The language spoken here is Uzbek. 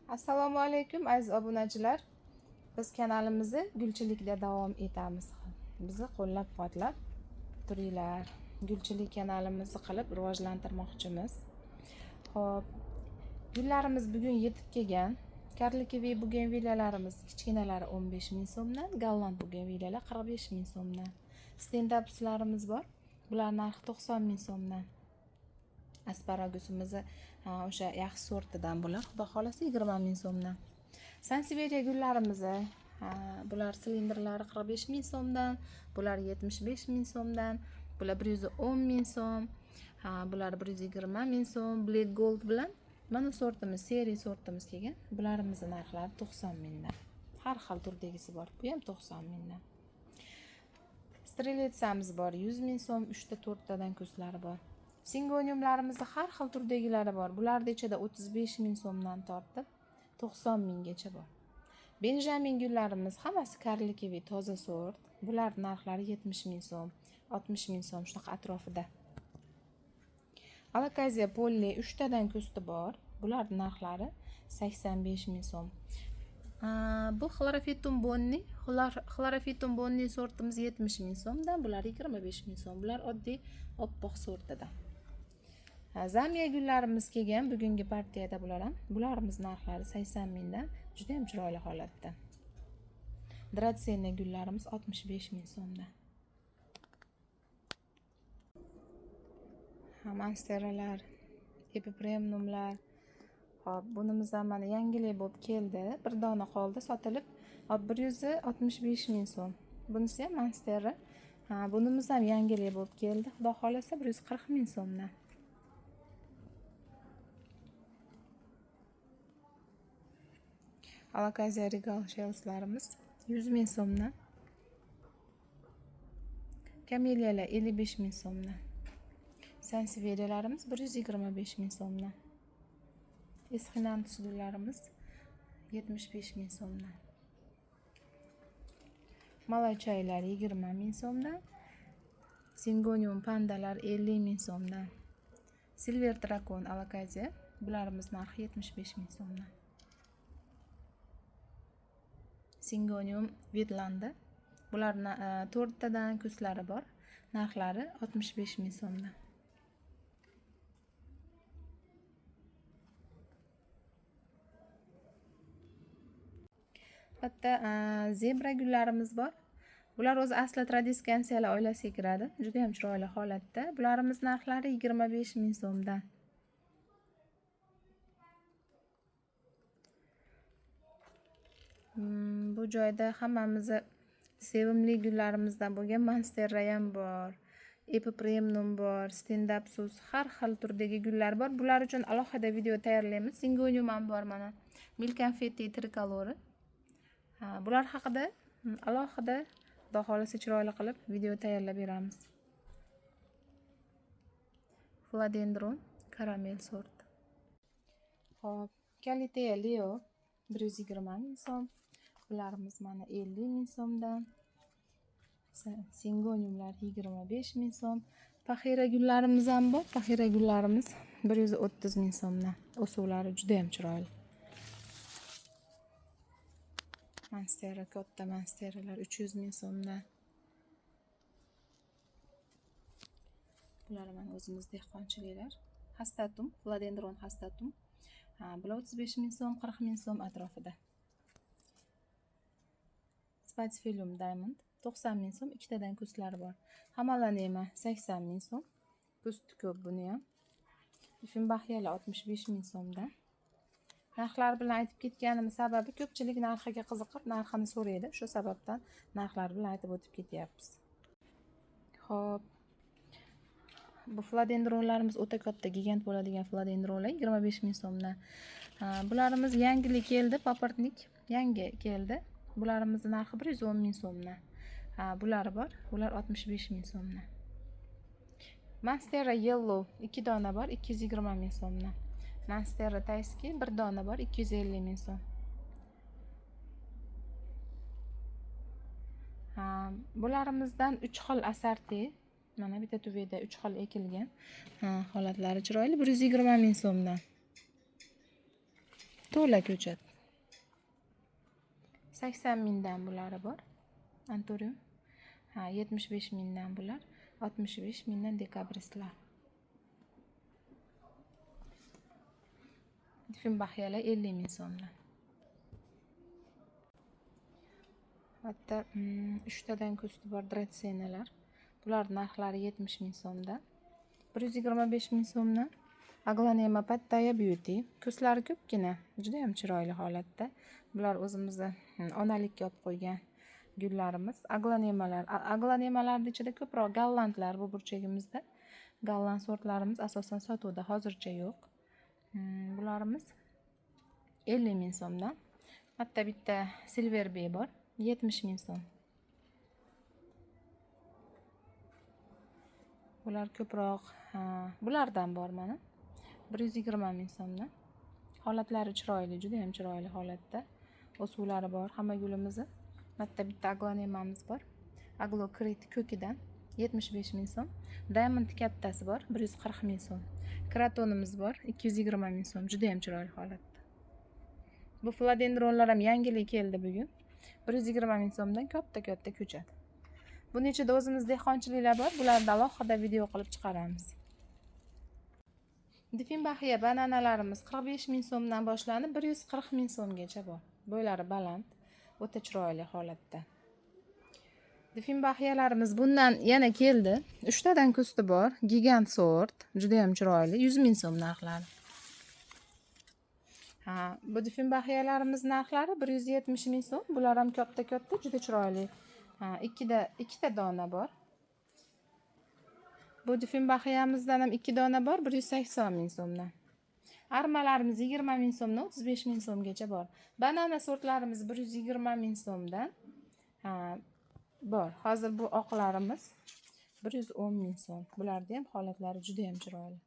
Assalomu alaykum aziz obunachilar. Biz kanalimizni gulchilikda davom etamiz. Bizni qo'llab-quvvatlab turinglar. Gulchilik kanalimizni qilib rivojlantirmoqchimiz. Xo'p, gullarimiz bugun yetib kelgan. Karlikiviy bugenvillalarimiz kichkinalari 15 ming so'mdan, golland bugenvillalar 45 ming so'mdan. Stendapslarimiz bor. Bular narxi 90 ming so'mdan. Asparagusimizni o'sha yaxshi sortidan bular. Xudo xolasa 20 ming so'mdan. Sanseveriya gullarimizni bular silindrlari 45 ming so'mdan, bular 75 ming so'mdan, bular 110 ming so'm, bular 120 ming so'm. Black Gold bilan mana sortimiz, seri sortimiz kelgan. Bularimizni narxlari 90 mingdan. Har xil turdagisi bor. Bu ham 90 mingdan. Streletsamiz bor 100 ming so'm, 3 ta 4 tadan ko'zlari bor. Singoniumlarimizni har xil turdagilari bor. Bularning ichida 35 ming so'mdan tortib 90 minggacha bor. Benjamin gullarimiz hammasi karlikiviy toza sort. Bular narxlari 70 ming so'm, 60 ming so'm shunaqa atrofida. Alokaziya polli 3 tadan ko'sti bor. Bular narxlari 85 ming so'm. Bu xlorofitum bonni, xlorofitum bonni sortimiz 70 ming so'mdan, bular 25 ming so'm. Bular oddiy oppoq sortidan. Zamiya gullarimiz kelgan bugungi partiyada bular ham. Bularimiz narxlari 80 mingdan, juda ham chiroyli holatda. Dratsena gullarimiz 65 ming so'mdan. Monsteralar, epipremnumlar. Xo'p, bunimiz ham mana yangilik bo'lib keldi. Bir dona qoldi sotilib. Hop, 165 ming so'm. Bunisi ham monstera. Bunimiz ham yangilik bo'lib keldi. Xudo xolasa 140 ming so'mdan. Alokaziya regal shellslarimiz 100 ming so'mdan. Kameliyalar 55 ming so'mdan. Sanseveriyalarimiz 125 ming so'mdan. Esxinantus gullarimiz 75 ming so'mdan. Malachaylar 20 ming so'mdan. Singonium pandalar 50 ming so'mdan. Silver drakon alokaziya bularimiz narxi 75 ming so'mdan. Singonium Vitlanda bularni 4 tadan ko'zlari bor. Narxlari 65 ming so'mdan. Bitta zebra gullarimiz bor. Bular o'zi asli tradiskansiyalar oilasiga kiradi. Juda ham chiroyli holatda. Bularimiz narxlari 25 ming so'mdan. Bu joyda hammamizni sevimli gullarimizdan bo'lgan monstera ham bor, epipremnum bor, stendapsus, har xil turdagi gullar bor. Bular uchun alohida video tayyorlaymiz. Singonium ham bor mana. Milkonfetti trikolori. Bular haqida alohida Xudo xolasa chiroyli qilib video tayyorlab beramiz. Philodendron karamel sort. Xo'p, Kalitea Leo 120 ming so'm. Bularimiz mana 50 ming so'mdan. Singoniumlar 25 ming so'm. Paxira gullarimiz ham bor. Paxira gullarimiz 130 ming so'mdan. O'suvlari juda ham chiroyli. Monstera, katta monsteralar 300 ming so'mdan. Bular mana o'zimiz dehqonchiliklar. Hastatum, philodendron hastatum. Bular 35 ming so'm, 40 ming so'm atrofida. Spatifilum diamond 90 ming so'm, ikkitadan ko'zlari bor. Hamalanema 80 ming so'm. Ko'sti ko'p buni ham. Ifimbaxiyalar 65 ming so'mdan. Narxlar bilan aytib ketganim sababi ko'pchilik narxiga qiziqib narxini so'raydi. Shu sababdan narxlar bilan aytib o'tib ketyapmiz. Xo'p. Bu philodendronlarimiz o'ta katta, gigant bo'ladigan philodendronlar 25 ming so'mdan. Bularimiz yangilik keldi, paportnik yangi keldi. Bularimizni narxi 110 ming so'mdan. Bulari bor, bular 65 ming so'mdan. Monstera yellow 2 dona bor, 220 ming so'mdan. Monstera tayski 1 dona bor, 250 ming so'm. Bularimizdan 3 xil assorti, mana bitta tuveda 3 xil ekilgan. Holatlari chiroyli, 120 ming so'mdan. To'la ko'chat. 80 mingdan bulari bor. Anturium. Ha, 75 mingdan bular. 65 mingdan dekabristlar. Difenbaxiyalar 50 ming so'mdan. Hatto 3 tadan ko'sti bor dratsenalar. Bular narxlari 70 ming so'mdan. 125 ming so'mdan. Aglonema Pattaya Beauty. Ko'zlari ko'pgina, juda ham chiroyli holatda. Bular o'zimizni onalikka olib qo'ygan gullarimiz. Aglonemalar, aglonemalarning ichida ko'proq gollandlar bu burchagimizda. Golland sortlarimiz asosan sotuvda hozircha yo'q. Bularimiz 50 ming so'mdan. Hatto bitta Silver Bay bor, 70 ming so'm. Bular ko'proq, bulardan bor mana. 120 ming so'mdan. Holatlari chiroyli, juda ham chiroyli holatda. O'suvlari bor hamma gulimizni. Bitta bitta aglonemamiz bor. Aglokrit ko'kidan 75 ming so'm. Diamond kattasi bor, 140 ming so'm. Kratonimiz bor, 220 ming so'm. Juda ham chiroyli holatda. Bu filodendronlar ham yangilik keldi bugun. 120 ming so'mdan katta-katta ko'chat. Buning ichida o'zimiz dehqonchiliklar bor, bularni alohida video qilib chiqaramiz. Difenbaxiya bananalarimiz 45 ming so'mdan boshlanib 140 ming so'mgacha bor. Bo'ylari baland, o'ta chiroyli holatda. Difenbaxiyalarimiz bundan yana keldi. 3 tadan ko'sti bor, gigant sort, juda ham chiroyli, 100 ming so'm narxlari. Ha, bu difenbaxiyalarimiz narxlari 170 ming so'm. Bular ham katta-katta, juda chiroyli. Ha, ikkita dona bor. Bu difenbaxiyamizdan ham 2 dona bor, 180 ming so'mdan. Armalarimiz 20 ming so'mdan 35 ming so'mgacha bor. Banana sortlarimiz 120 ming so'mdan. Ha, bor. Hozir bu oqlarimiz 110 ming so'm. Bularning ham holatlari juda ham chiroyli.